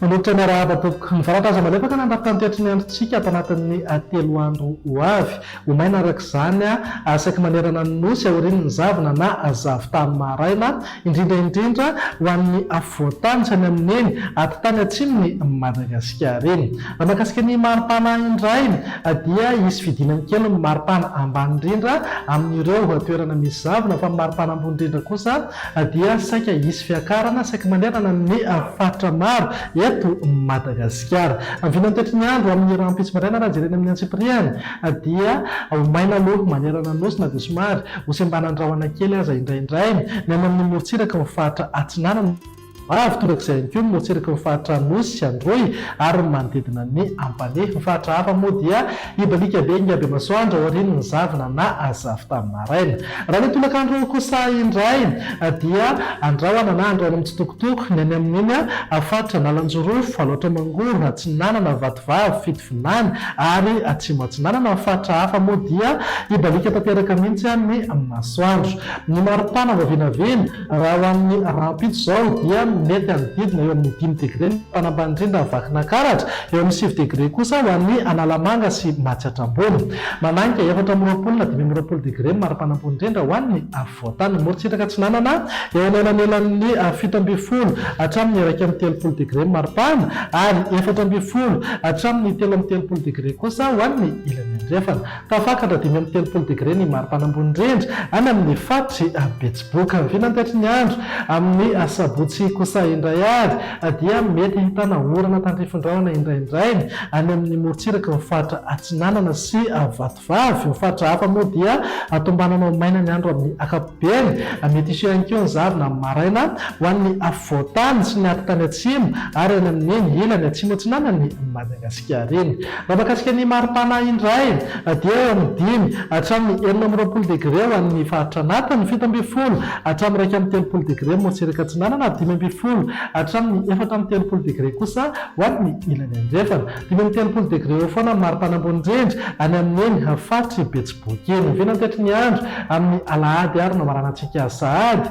Manolotra ny arahaba tompoko. Ny varatra aza malefaka nandrafitra ny toetry ny androntsika ato anatin'ny 3 andro ho avy. Ho maina araka izany saiky manerana ny Nosy aorian'ny zavona na zavon-tany maraina, indrindra indrindra ho an'ny afovoan-tany sy any amin'iny atitany atsimon'i Madagasikara iny. Raha mahakasika ny maripana indray dia hisy fidinany kely ny maripana ambany indrindra amin'ireo toerana misy zavona fa ny maripana ambony indrindra kosa dia saika hisy fiakarana saiky manerana ny faritra maro eto Madagasikara. Ny vinan'ny toetry ny andro amin'ny rahampitso maraina raha jerena amin'ny antsipiriany dia ho maina aloha manerana ny Nosy na dia somary ho sembanan-drahona kely aza indraindray ny any amin'ny morontsiraky ny faritra Atsinanana. Avy torak'izay ihany koa ny morontsiraky ny faritra Anosy sy Androy ary ny manodidina ny Ampanihy. Ny faritra hafa moa dia hibaliaka be Ingabemasoandro aorian'ny zavona na zavon-tany maraina. Raha ny tolakandro kosa indray dia andrahona na andrahona mitsitokotoko ny any amin'iny faritra Analanjirofo, Alaotra Mangoro, Atsinanana, Vatovavy, Fitovinany ary Atsimo Atsinanana. Ny faritra hafa moa dia hibaliaka tanteraka mihitsy ny masoandro. Ny maripana vao vinavina Raha ho an'ny rahampitso izao dia mety hanodidina eo amin'ny 5 degre ny mpanambany indrindra any Vakinankaratra, eo amin'ny 9 degre kosa ho an'ny Analamanga sy Matsiatra Ambony. Manainga 24 na 25 degre ny mari-panambony indrindra ho an'ny afovoan-tany. Ny morontsiraka atsinanana, eo anelanelan'ny 17 hatramin'ny 31 degre ny maripana ary 14 hatramin'ny 33 degre kosa ho an'ny ilany andrefana. Tafakatra 35 degre ny maripana ambony indrindra any amin'ny faritr'i Betsiboka. Ny vinantetry ny andro amin'ny asabotsy kosa indray ary dia mety ahitana orana tandrifin-drahona indraindray any amin'ny morontsiraky ny faritra Atsinanana sy Vatovavy. Ny faritra hafa moa dia tombanana ho maina ny andro amin'ny ankapobeny. Mety hisy ihany koa ny zavona amin'ny maraina ho an'ny afovoan-tany sy ny atitany atsimo ary any amin'ny ilany atsimo atsinanan'i Madagasikara iny. Raha mahakasika ny maripana indray dia eo amin'ny 5 hatramin'ny 26 degre ho an'ny faritra anatiny, 17 hatramin'ny 31 degre morontsiraka atsinanana ary 15 hatramin'ny 34 degre kosa ho an'ny ilany andrefana. 35 degre eo foana ny maripana ambony indrindra any amin'iny faritr'i Betsiboka iny. Ny vinantetry ny andro amin'ny alahady ary no hamaranantsika azy sahady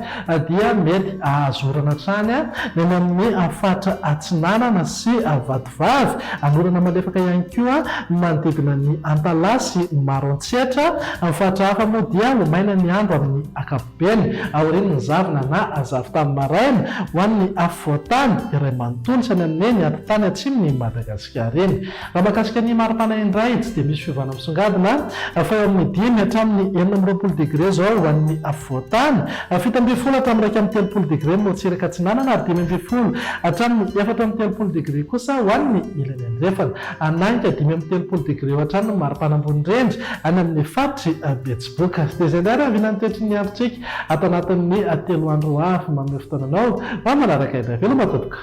dia mety hahazo orana hatrany ny any amin'ny faritra atsinanana sy Vatovavy, anorana malefaka ihany koa ny manodidina ny Antalaha sy Maroantsetra. Amin'ny faritra hafa moa dia ho maina ny andro amin'ny ankapobeny, aorian'ny zavona na zavon-tany maraina, ho an'ny afovoan-tany iray manontolo sy any amin'iny atitany atsimon'i Madagasikara iny. Raha mahakasika ny maripana indray, tsy dia misy fiovana misongadina fa eo amin'ny 5 hatramin'ny 26 degre izao ho an'ny afovoan-tany, 17 hatramin'ny 31 degre ny morontsiraka atsinanana ary 15 hatramin'ny 34 degre kosa ho an'ny ilany andrefana. Hanainga 35 degre eo hatrany ny maripana ambony indrindra any amin'ny faritr'i Betsiboka. Dia izay indray ary ny toetry ny androntsika ato anatin'ny 3 andro ho avy. Manome fotoana anao ho amin'ny manaraka indray. Veloma tompoko.